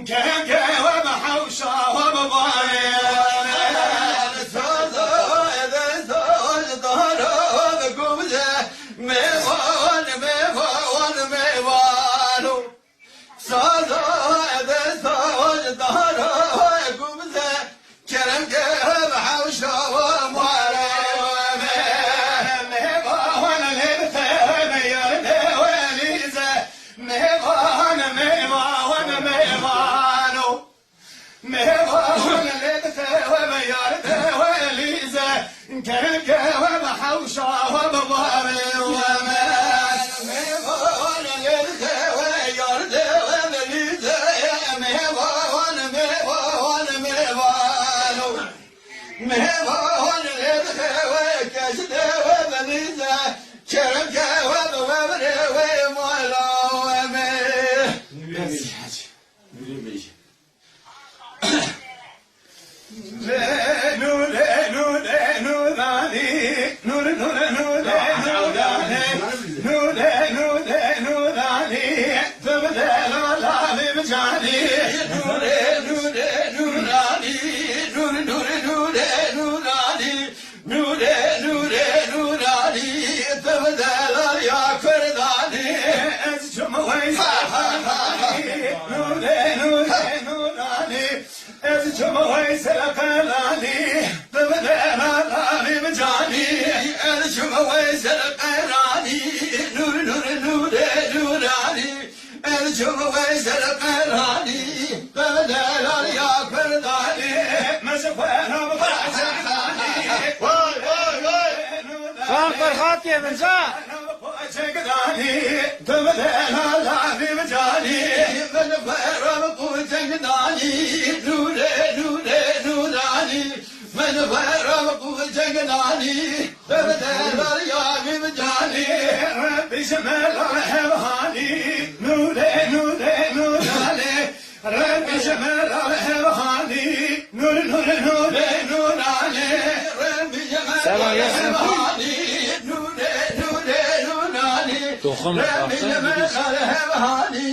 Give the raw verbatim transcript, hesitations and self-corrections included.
Kerem ke we bi hewşa we bi barê. Mêvan, mêvan, mêvan, mêvan. Saza desta dara gumze, kerem ke bi hewşa we mare we me. Mêvan lê dixê we me yar de we lîze. Mêvan, mêvan, mêvano. Mêvan lê dixê we me yar de we lîze. Kerem ke we bi hewşa we bi barê we me. Mêvan lê dixê we yar de we me lîze. Mêvan, mêvan, mêvano. Mêvan lê dixê we keç de we me lîze. Kerem ke we bi we birê we mala we me. Merci hacı. Nûrê, nûrê, nûrê, nûrê, nûranî. Nûrê, nûrê, nûrê, nûranî. Nûrê, nûrê, nûranî. Tu bi delala vê bi canî. Nûrê, nûrê, nûranî. Nûrê, nûrê, nûrê, nûranî. Nûrê, nûrê, nûranî, tu bi delal ya Kurdanî. Ez çûm wey serqelanî. Nûrê, nûrê, nûranî, ez çûm wey serqelanî. Tu bi delal avî bi canî. Ez çûm wey serqelanî. Nûr, nûr, nûrê, nûranî. Ez çûm wey serqelanî, tu bi delal ya Kurdanî. Min ji xwe re bi xwe çek danî. Vay, vay, vay. Çax Ferhatiyê min ca. Çek danî, tu bi delal avî bi canî. Min xwe re bi xwe çek danî, nûrê, nûrê, nûranî. Min xwe re bi xwe çek danî. Bebe delal ya min canî, Rebbî ji me re hev hanî. Nûrê, nûrê, nûranê, Rebbî ji me re hev hanî. Nûr, nûr, nûrê, nûranê, Rebbî ji me re hev hanî. Nûrê, nûrê, nûranê, Rebbî ji me re hev hanî.